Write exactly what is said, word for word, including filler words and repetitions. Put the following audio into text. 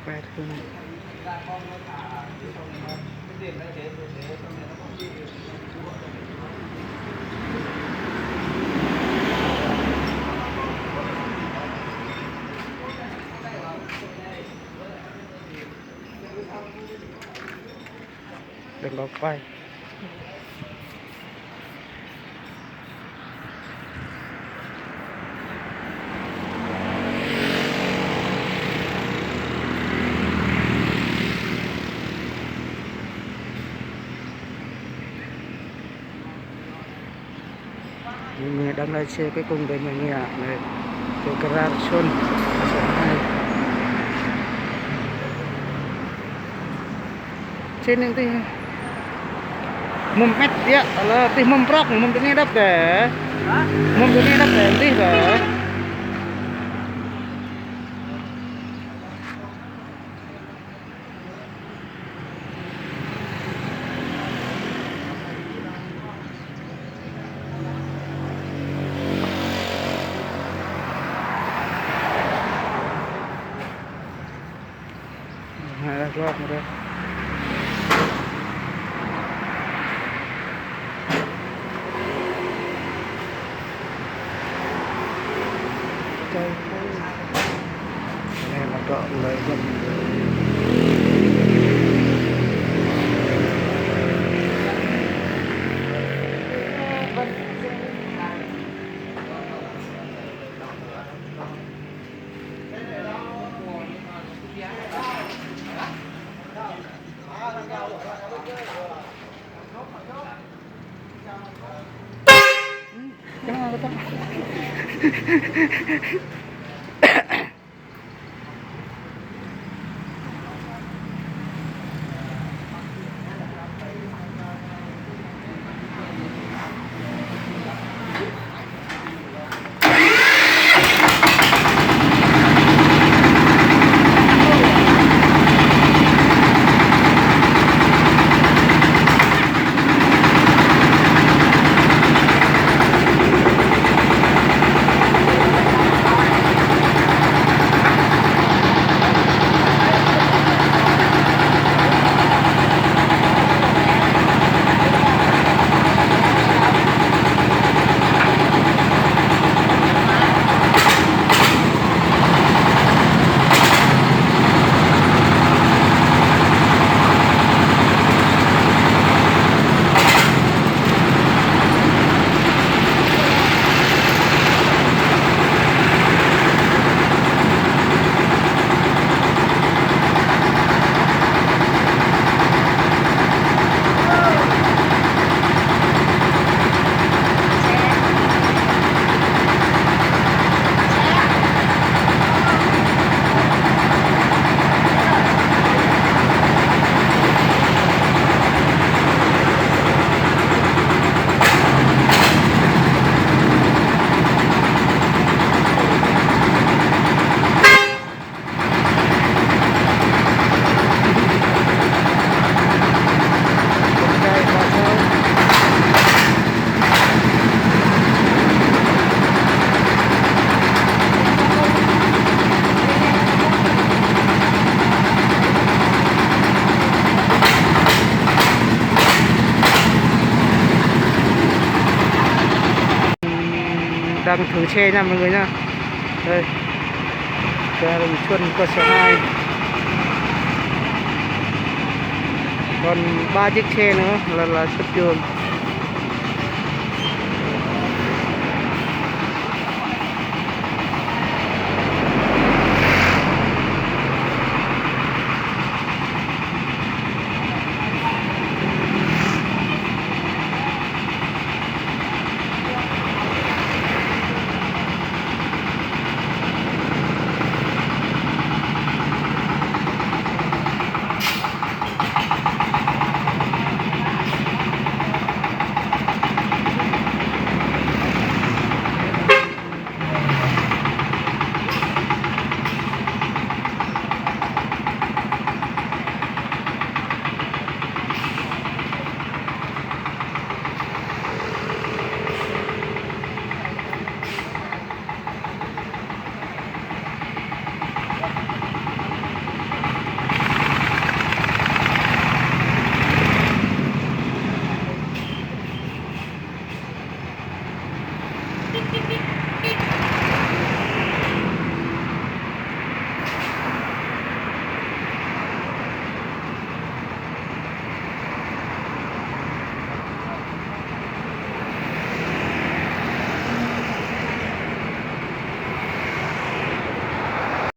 Quẹt hương. Đừng có quay. Mẹ đang lái xe cuối cùng để mẹ nghe này. Cái garage Xuân. Xe nưng tih mum met ya, ala tih mum prok, mum tih ni dap deh. Hah? Mum tih ni dap deh, tih deh. Hai, lak, lak, lak. Đang thử xe nha mọi người nha. Đây. Garage Xuân cơ sở hai. Còn ba chiếc xe nữa là, là xuất chuồng.